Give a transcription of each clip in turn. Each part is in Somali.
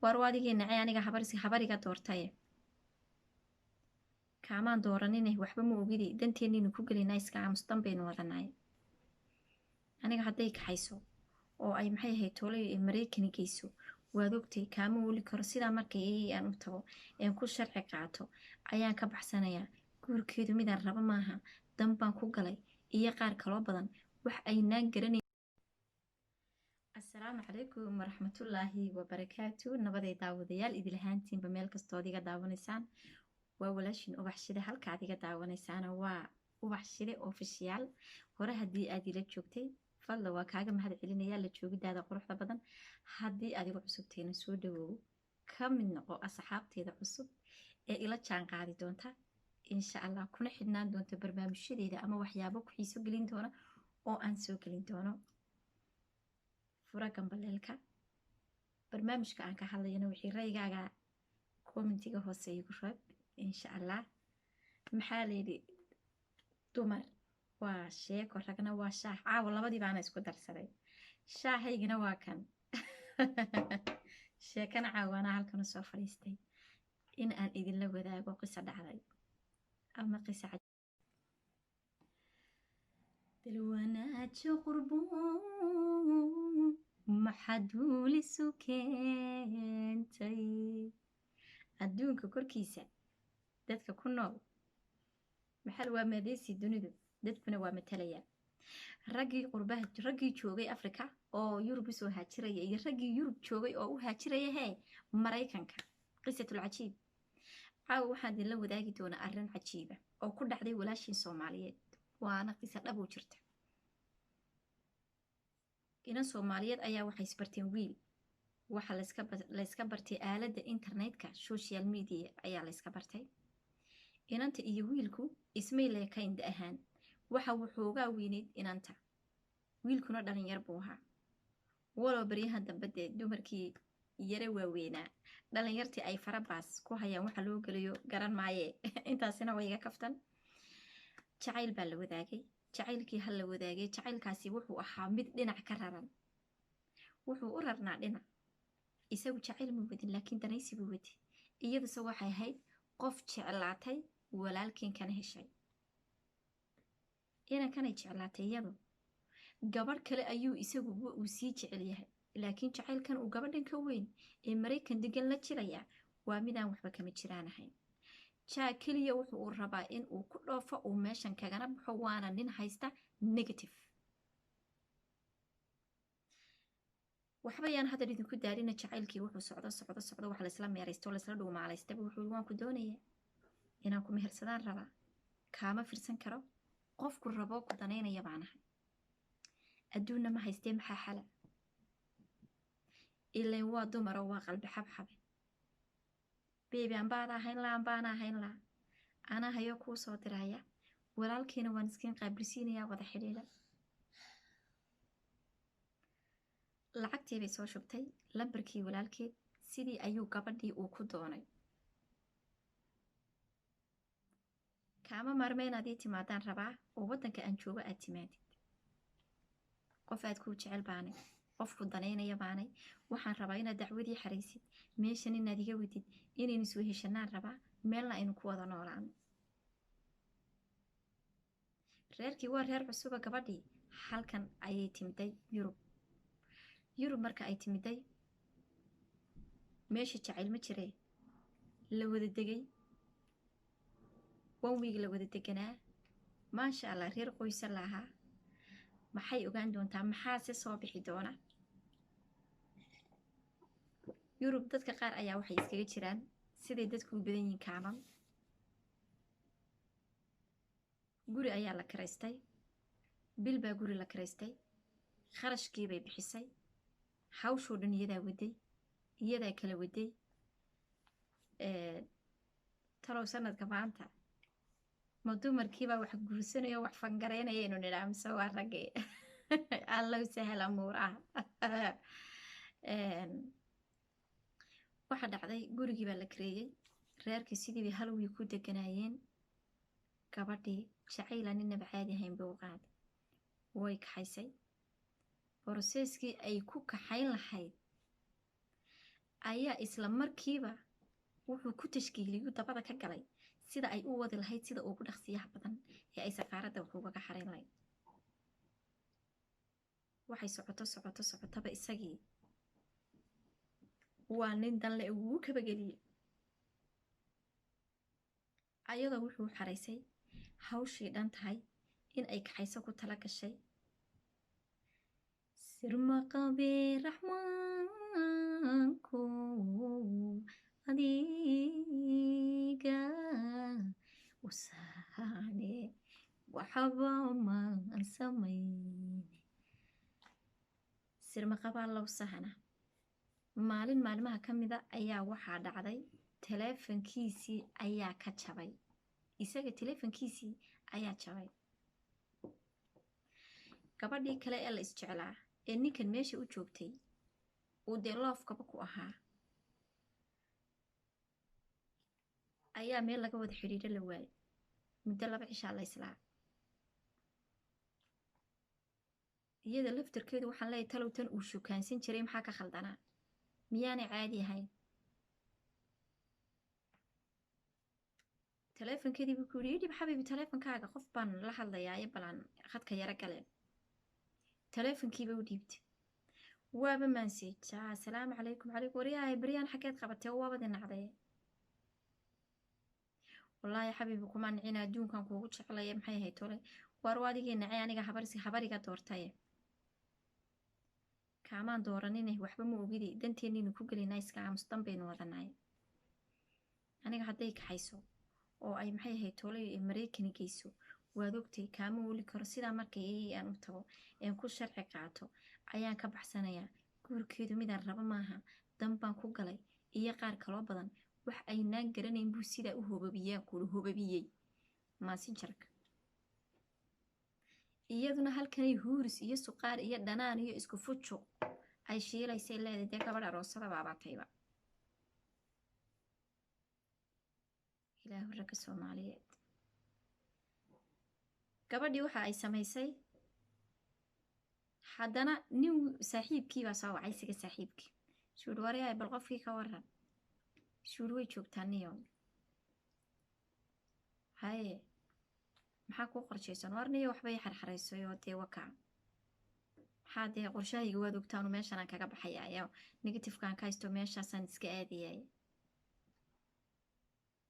Waar adigii nacay aniga habariga doortaye. Kaamaan dooranine, waxba ma ogidi, danteennaynu ku gelaynaa, iska aamus, dan baynu wadanaay. Aniga hadday kaxayso oo ay, maxay ahayd, toolay ee Maraykani geyso, waad ogtay, kaama weli karo. Sidaa markay aan u tago een ku sharci qaato ayaan ka baxsanayaa. Guurkeedu midaan rabo maaha, dan baan ku galay iyo qaar kaloo badan wax aynaan garanayn. Asalaamu calaykum waraxmatullaahi wabarakaatu. Nabaday daawadayaal, idilahaantiinba meel kastood iga daawanaysaan, waa walaashin Ubax Shide. Halkaad iga daawanaysaana waa Ubax Shide Official. Hore haddii aad ila joogtay, fadla waa kaaga mahad celinayaa la joogidaada quruxda badan. Haddii aad igu cusubtayna, soo dhawow, ka mid noqo asxaabteeda cusub ee ila jaan qaadi doonta insha Allah, kuna xidhnaan doonta barnaamijyadeeda ama waxyaabo ku xiiso gelin doona oo aan soo gelin doono. Fura gambaleelka. Barnaamijka aan ka hadlayana wixii ra'yigaaga commentiga hoose igu raab insha Allah. Maxaa layidhi? Dumar waa sheeko, ragna waa shaah. Caawa labadii baana isku darsaday. Shaahaygina waa kan, sheekana caawaana halkan usoo fadhiistay in aan idinla wadaago qiso dhacday ama qisa dalwanaajo qurbo. Maxaad duulisu keentay adduunka korkiisa dadka ku nool? Maxal waa maadeysi dunidu, dadkuna waa matalaya. Raggii qurbaha, raggii joogay Africa oo Yurub usoo haajiraya, iyo raggii Yurub joogay oo u haajiraya hee Maraykanka. Qisatul cajiib. Caawa waxaan idinla wadaagi doonaa arrin cajiiba oo ku dhacday walaashiin Soomaaliyeed, waana qisa dhab u jirta. Inan Soomaaliyeed ayaa waxay isbarteen wiil. Waxa layska bartay aaladda internetka, social media ayaa layska bartay. Inanta iyo wiilku ismay leekayn da ahaan, waxa wuxuugaa weyneyd inanta, wiilkuna dhalinyar buu ahaa. Walow baryahan dambe dee dumarkii yare waaweynaa dhalinyartii ay farabaas ku hayaan, waxa loo gelayo garan maaye. Intaasina waa iga kaftan. Jacayl baa la wadaagay. Jacaylkii ha la wadaagay, jacaylkaasi wuxuu ahaa mid dhinac ka raran. Wuxuu u rarnaa dhinac. Isagu jacayl ma wadin, laakiin danaysi buu wadi. Iyaduse waxay ahayd qof jeclaatay walaalkiin kana heshay. Inankanay jeclaatay iyadu, gabadh kale ayuu isagu uu sii jecel yahay, laakiin jacaylkan uu gabadhan ka weyn ee Maraykan degan la jirayaa waa midaan waxba kama jiraan ahayn. Jaa keliya wuxuu uu rabaa in uu ku dhoofo, uu meeshan kagana baxo, waana nin haysta negative. Waxba yaan hadal idinku daalina. Jacaylkii wuxuu socdo socdo socdo, wax laysla meeraysto, laysla dhuumaalaystaba, wuxuu waan ku doonayaa inaan ku mehersadaan rabaa, kaama firsan karo, qofku raboo ku danaynaya baan ahay, adduunna ma haystee, maxaa xala? Ilayn waa dumaro, waa qalbi xabxabe. Beebi, ambaada ahayn laa, ambaana ahayn laa, anaa hayo kuu soo diraya, walaalkiina waan iskiin qaabilsiinayaa, wada xidhiidha. Lacagtii bay soo shubtay lambarkii walaalkeed. Sidii ayuu gabadhii uu ku doonay. Kaama maarme inaad ii timaadaan rabaa oo waddanka aan joogo aad timaadid. Qof aad kuu jecel baanay, qofku danaynaya baanay. Waxaan rabaa inaad dacwadii xaraysid, meeshan inaad iga wadid, inaynu isoo heshanaan rabaa, meelna aynu ku wada noolaano. Reerkii waa reer cusuba. Gabadhii halkan ayay timiday, Yurub. Yurub marka ay timiday, meesha jacayl ma jiree, la wada degay. One week la wada deganaa, maasha Allah, reer qoysa lahaa. Maxay ogaan doontaa? Maxaase soo bixi doona? Yurub dadka qaar ayaa waxay iskaga jiraan siday dadku u badan yihiin kaaman. Guri ayaa la karaystay, bil baa guri la karaystay, kharashkii bay bixisay, hawshoo dhan iyadaa waday, iyadaa kala waday. Talow sanadka maanta ma dumarkiibaa wax guursanaya, wax fangareynaya inu nidhaa, mise waa raggii? Allow sahal amuuraha. Waxa dhacday, gurigii baa la kareeyey, reerkii sidii bay hal wiil ku deganaayeen. Gabadhii jacayla ninaba caadi ahayn bay u qaaday, way kaxaysay. Boroseskii ay ku kaxayn lahayd Ayaa isla markiiba wuxuu ku tashkiiliyu dabada ka galay sida ay u wadi lahayd sida ugu dhaqsiyaha badan ee ay safaaradda wax ugaga xarayn lahayd. Waxay socoto socoto socotaba, isagii waa nin danle wuu kabageliyey. Ayadoo wuxuu xaraysay hawshii dhan tahay in ay kaxayso ku tala gashay. Sirma qabee Raxmaanku adiga usaane, waxba maan samayne. Sirma qabaa low sahana. Maalin maalmaha ka mida ayaa waxaa dhacday taleefankiisii ayaa ka jabay. Isaga taleefankiisii ayaa jabay. Gabadhii kale ee la isjeclaa ee ninkan meesha u joogtay uu dee loofkaba ku ahaa ayaa meel laga wada xidhiidho la waayay. Muddo 2 cishaa la islaa. Iyada laftarkeedu waxaan leeyahay, talow tan uu shukaansan jiray maxaa ka khaldanaa? Miyaanay caadi ahayn? Taleefonkeedii buu ku yidhi, idhib xabiibi taleefonkaaga, qof baan la hadlayaa, balaan khadka yaro galeen. Taleefonkiiba u dhiibtay. Waaba maanseej. Asalaamu calaykum. Calaykum. Waryahay, baryaan xaggeed qabatee? Waabad inacday. Wallaahi xabiibi kumaa nicina, adduunkan kuugu jeclaya. Maxay ahayd tole? Waar adigii nacay, aniga habarsi habariga doortaye. Kaamaan dooranine, waxba ma ogidi, danteennaynu ku gelinaa, iska aamus, dan baynu wadanaay. Aniga hadday kaxayso oo ay maxay ahayd tolay Maraykani geyso, waad ogtay, kaama weli karo. Sidaa markay aan u tago een ku sharci qaato ayaan ka baxsanayaa. Guurkeedu midaan rabo maaha, dan baan ku galay iyo qaar kaloo badan wax aynaan garanayn buu sidaa u hobabiyaan kula hobabiyey Messengerka. Iyaduna halkanay huuris iyo suqaar iyo dhanaan iyo isku fujuq ay shiilaysay leedahay. Dee gabadh aroosada baabaatayba. Ilaahu ragga Soomaaliyeed. Gabadhii waxa ay samaysay, haddana nin saaxiibkii baa soo wacay. Isiga saaxiibkii shuur, waryahay, bal qofkii ka waran? Shuur, way joogtaa niyo. Haye, maxaa kuu qorshaysan? War niyo, waxbay xarxaraysay oo dee wakac. Maxaa dee qorshahayga? Waad ogtaanu meeshanaan kaga baxaya, negativekaan ka haysto, meeshaasaan iska aadayay.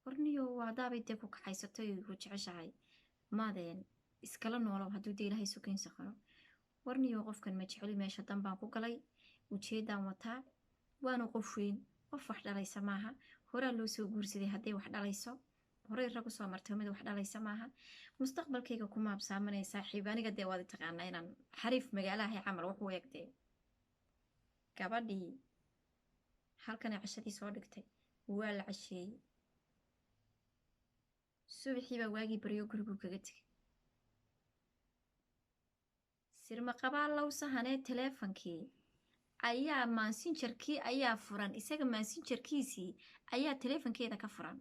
Warniyo, haddaabay dee ku kaxaysatay ku jeceshahay, maadeen iskala noolow hadduu dee Ilaahay sukaynsa qaro. Warniyo, qofkan ma jeceli, meesha dan baan ku galay, ujeedaan wataa, waana qof weyn, qof wax dhalaysa maaha, horaa loo soo guursaday, hadday wax dhalayso horey rag usoo martay, mid wax dhalaysa maaha, mustaqbalkayga kuma habsaamanaya saaxiib. Aniga dee waad taqaanaa inaan xariif magaalahay camal wax u eegdee. Gabadhii halkanay cashadii soo dhigtay, waa la casheeyey. Subaxii baa waagii baryo guriguu kaga tegay. Sirma qabaa low sahanee, taleefonkii ayaa Messengerkii ayaa furan. Isaga Messengerkiisii ayaa taleefonkeeda ka furan.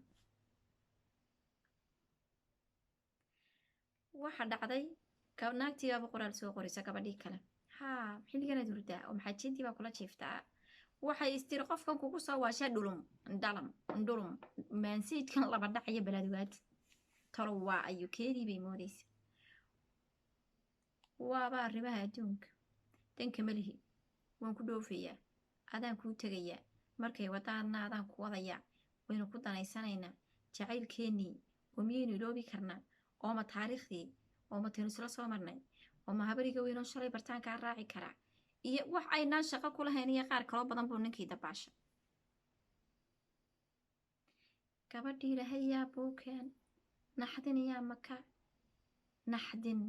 Waxa dhacday, naagtii baaba qoraal soo qoraysa gabadhii kale. Haa, xilliganaad hurdaa oo maxaajiintii baa kula jiiftaa. Waxay istiri qofkan kugu soo waashaa dhulum dhalam dhulum maansiidkan laba dhacaya balaadwaad talo waa ayu keedii bay moodaysa. Waaba arrimaha adduunka, danka malihi, waan ku dhoofayaa, adaan kuu tegayaa, markay wadaadna adaan ku wadayaa, waynu ku danaysanaynaa jacaylkeennii, oo miyaynu iloobi karnaa, ooma taariikhdii, ooma taynu isla soo marnay, ooma habariga weynoo shalay bartaan kaa raaci karaa, iyo wax aynaan shaqo ku lahayn iyo qaar kaloo badan buu ninkii dabaasha. Gabadhii Ilaahay yaa buukeen, naxdin yaa maka, naxdin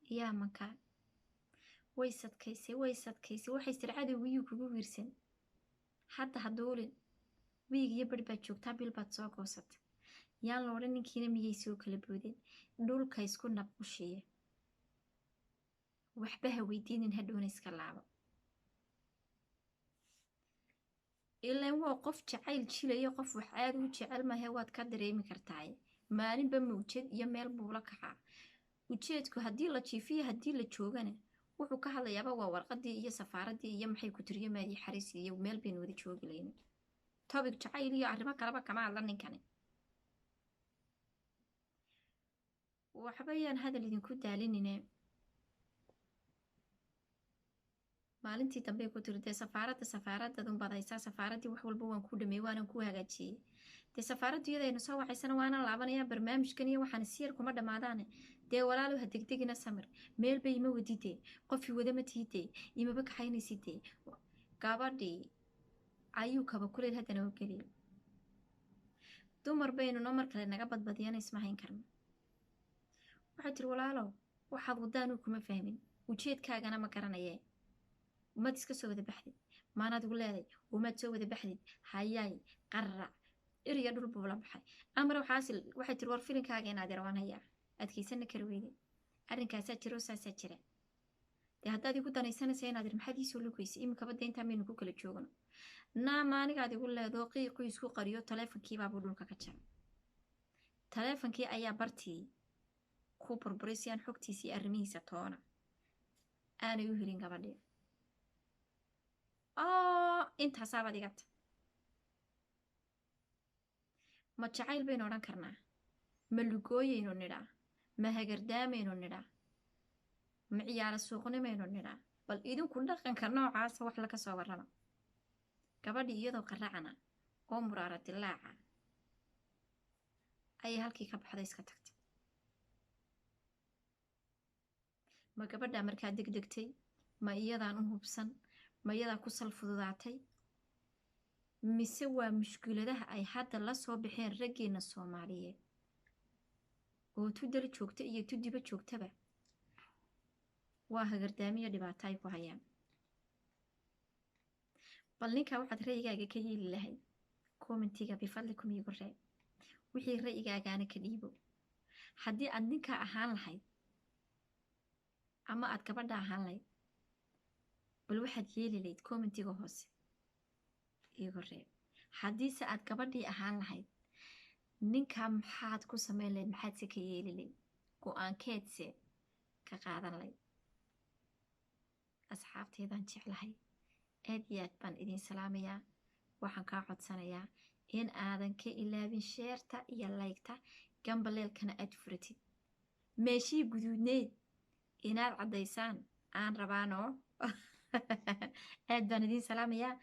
yaa maka. Way sadkaysay, way sadkaysay. Waxay tiri cadowgiyuu kugu wiirsan, hadda ha duulin, wiig iyo barh baad joogtaa, bil baad soo goosata, yaan la odhan ninkiina miyay soo kala boodeen. Dhulka isku nabqushiye, waxba ha weydiinin, hadhowna iska laabo. Ilaan waa qof jacayl jilayo, qof wax aad u jecel mahe, waad ka dareemi kartaay. Maalinba mawjad iyo meel buula kacaa ujeedku, haddii la jiifiyo, haddii la joogana. Wuxuu ka hadlayaaba waa warqadii iyo safaaradii iyo maxay ku tiriyo maadii xariis iyo meel baynu wada joogi layna. Topic jacayl iyo arrimo kaleba kama hadla ninkani. Waxba yaan hadal idinku daalinine. Maalintii dambe ku tiri, dee safaaradda safaaradadun baad haysaa, safaaraddii wax walba waan ku dhameeyey, waanan ku hagaajiyey. Dee safaaraddu iyadaynu soo wacaysana waanan laabanayaa, barnaamijkan iyo waxaan si yar kuma dhammaadaane. Dee walaalow, ha degdegina, samir, meel bay ima wadidee, qofii wada ma tiidee, imaba kaxaynaysidee. Gabadhii ayuu kaba kuleyl haddana u geliyay. Dumar baynu noo mar kale naga badbadiyana, isma hayn karno. Waxay tiri, walaalow, waxaad wadaanuu kuma fahmin, ujeedkaagana ma garanayee, umaad iska soo wada baxdid, maanaad igu leeday umaad soo wada baxdid. Hayaay, qarrac eriya dhul buu la baxay. Amar waxaasil waxay tiri, war filinkaaga inaad yar waan hayaa, adkaysana kari weyde, arrinkaasaa jiro, saasaa jira. Dee haddaad igu danaysanaysa inaad ir, maxaad iisoo lugaysay iminkaba? Dee intaa maynu ku kala joogno naama anigaad igu leedoo qiiqu isku qariyo. Taleefonkiibaabuu dhulka ka jaray, taleefonkii ayaa bartii ku burburay si aan xogtiisa iyo arrimihiisa toona aanay u helin gabadhii. Oo intaasabaad igata, ma jacayl baynu odhan karnaa? Ma lugooyaynu nidhaa? Ma hagardaamaynu nidhaa? Ma ciyaala suuqnimaynu nidhaa? Bal idinku dhaqanka noocaasa wax laka soo warrama. Gabadhii iyadoo qaracana oo muraara dilaaca ayay halkii ka baxday, iska tagtay. Ma gabadhaa markaa degdegtay? Ma iyadaan u hubsan? Ma iyadaa ku sal fududaatay? Mise waa mushkiladaha ay hadda la soo baxeen raggeena Soomaaliyeed oo tu dal joogta iyo tu diba joogtaba waa hagardaamiyo dhibaato ay ku hayaan? Bal ninkaa waxaad ra'yigaaga ka yeeli lahayd commentiga bifadlikum iigu reeb, wixii ra'yigaagaana ka dhiibo. Haddii aad ninkaa ahaan lahayd ama aad gabadha ahaan lahayd, bal waxaad yeeli lahayd commentiga hoose iigu reeb. Haddiise aad gabadhii ahaan lahayd, ninkaa maxaad ku samayn lahayd? Maxaadse ka yeeli lahayd? Go-aankeedse ka qaadan lahayd? Asxaabteedaan jeclahay, aad iyo aad baan idin salaamayaa. Waxaan kaa codsanayaa in aadan ka ilaabin shareta iyo liketa, gambaleelkana aad furatid, meeshii guduudneyd inaad caddaysaan aan rabaanoo. Aad baan idiin salaamayaa.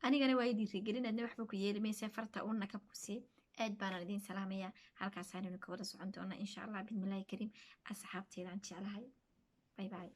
Anigana waa i dhiirigelin, adna waxba ku yeeli mayse, farta u nakab ku sii. Aad baanaan idiin salaamayaa. Halkaasaaninu ka wada socon doonaa insha Allah bidmillahi kariim. Asxaabteedaan jeclahay, bye bye.